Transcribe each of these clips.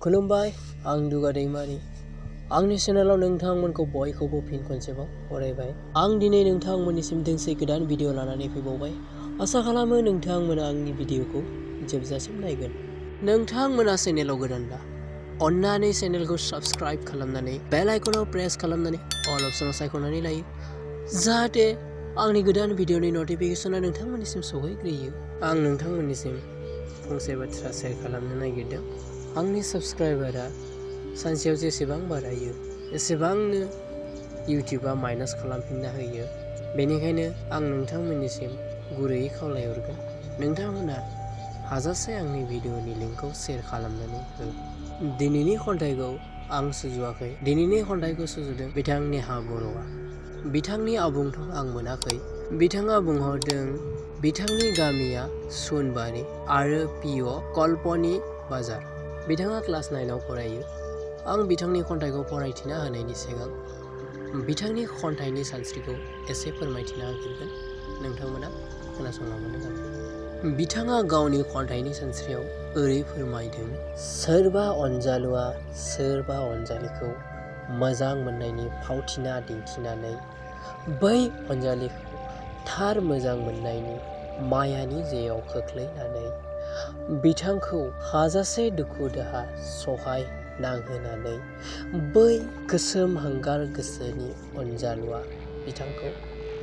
खुलुमबाय आं दुगा दैमारि आंनि चेनेलाव नोंथांमोनखौ बयखौबो फिन खनसेबाव बरायबाय। आं दिनै नोंथांमोननिसिम दोंसे गोदान भिडिअ लानानै फैबावबाय। आसा खालामो नोंथांमोना आंनि भिडिअखौ जोबजासिम नायगोन। नोंथांमोना चेनेलाव गोदानब्ला अन्नानै चेनेलखौ साबस्क्राइब खालामनानै बेल आइकनाव प्रेस खालामनानै अल अपसनाव सायख'नानै लायो जाहाथे आंनि गोदान भिडिअनि नटिफिकेसना नोंथांमोननिसिम सौहैग्रोयो। आं नोंथांमोननिसिम फंसे बाथ्रा शेयार खालामनो नागिरदों। आंनि साबस्क्राइबारा सानसेयाव जेसेबां बारायो एसेबांनो इउटिउबआ माइनास खालामफिनना होयो। बेनिखायनो आं नोंथांमोननिसिम गुरैयै खावलायहरगोन नोंथांमोना हाजासे आंनि भिडिअनि लिंकखौ शेयार खालामनानै हो। दिनैनि खन्थाइखौ आं सुजुवाखै। दिनैनि खन्थाइखौ सुजुदों बिथां नेहा बर'आ। बिथांनि आबुंथ' आं मोनाखै। बिथाङा बुंहरदों बिथांनि गामिया सुनबारि आरो पिअ कल्पनि बाजार। बिथाङा क्लास 9आव फरायो। आं बिथांनि खन्थाइखौ फरायथिना होनायनि सिगां बिथांनि खन्थाइनि सानस्रिखौ एसे फोरमायथिना होग्रोगोन। नोंथांमोना खोनासंलांबानो जाबाय। बिथाङा गावनि खन्थाइनि सानस्रियाव ओरै फोरमायदों, सोरबा अनजालुआ सोरबा अनजालिखौ मोजां मोननायनि फावथिना दिन्थिनानै बै अनजालिखौ थार मोजां मोननायनि मायानि जेयाव खोख्लैनानै बिथांखौ हाजासे दुखु दाहा सहाय नांहोनानै बै गोसोम हांगार गोसोनि अनजालुआ बिथांखौ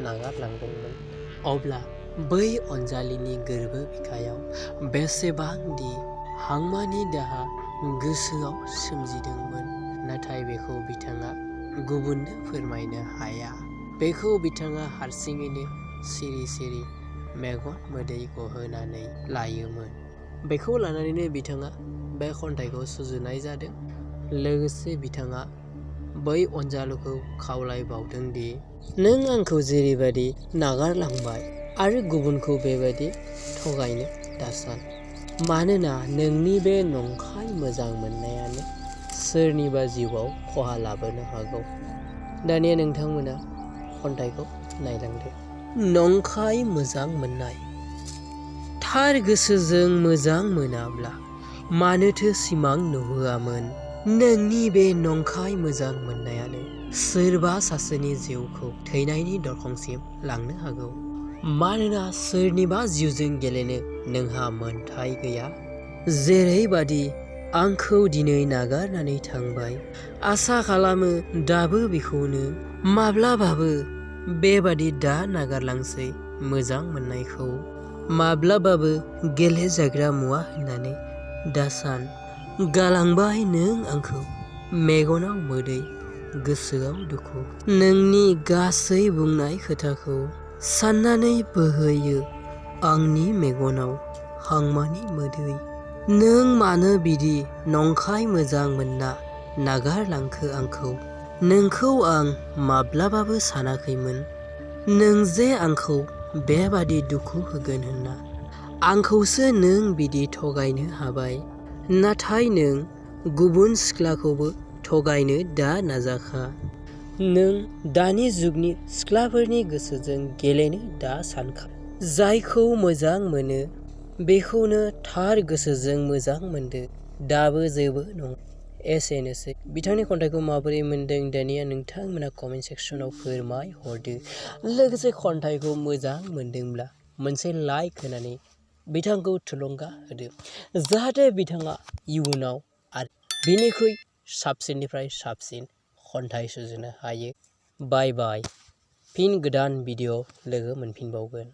नागारलांदोंमोन। अब्ला बै अनजालिनि गोरबो बिखायाव बेसेबांदि हांमानि दाहा गोसोआव सोमजिदोंमोन, नाथाय बेखौ बिथाङा गुबुननो फोरमायनो हाया। बेखौ बिथाङा हारसिङैनो सिरि सिरि मेगन मोदै गहोनानै लायोमोन। बेखौ लानानैनो बिथाङा बे खन्थाइखौ सुजुनाय जादों। लोगोसे बिथाङा बै अनजालुखौ खावलायबावदों दि नों आंखौ जेरैबायदि नागारलांबाय आरो गुबुनखौ बेबायदि थगायनो दासान। मानोना नोंनि बे नंखाय मोजां मोननायानो सोरनिबा जिउआव खहा लाबोनो हागौ। दानिया नोंथांमोना खन्थाइखौ नायलांदो। नंखाय मोजां मोननाय। थार गोसोजों मोजां मोनाब्ला मानोथो सिमां नुहोआमोन? नोंनि बे नंखाय मोजां मोननायानो सोरबा सासेनि जिउखौ थैनायनि दरखंसिम लांनो हागौ। मानोना सोरनिबा जिउजों गेलेनो नोंहा मोन्थाय गैया। जेरैबादि आंखौ दिनै नागारनानै थांबाय, आसा खालामो दाबो बेखौनो माब्लाबाबो बेबादि दा नागारलांसै मोजां मोननायखौ। माब्लाबाबो गेलेजाग्रा मुवा होननानै दासान। गालांबाय नों आंखौ मेगनाव मोदै गोसोआव दुखु। नोंनि गासै बुंनाय खोथाखौ साननानै बोहैयो आंनि मेगनाव हांमानि मोदै। नों मानो बिदि नंखाय मोजां मोनना नागारलांखो आंखौ? नोंखौ आं माब्लाबाबो सानाखैमोन नों जे आंखौ बेबादि दुखु होगोन होनना। आंखौसो नों बिदि थगायनो हाबाय। नाथाय नों गुबुन सिख्लाखौबो थगायनो दा नाजाखा। नों दानि जुगनि सिख्लाफोरनि गोसोजों गेलेनो दा सानखा। जायखौ मोजां मोनो बेखौनो थार गोसोजों मोजां मोनदो। दाबो जेबो नङा। एसेनोसै। बिथांनि खन्थाइखौ माबोरै मोनदों दानिया नोंथांमोना कमेन्ट सेक्सनाव फोरमायहरदो। लोगोसे खन्थाइखौ मोजां मोनदोंब्ला मोनसे लाइक होनानै बिथांखौ थुलुंगा होदो जाहाथे बिथाङा इयुनाव आरो बिनिख्रुइ साबसिननिफ्राय साबसिन खन्थाइ सुजुनो हायो। बाय बाय। फिन गोदान भिडिअ लोगो मोनफिनबावगोन।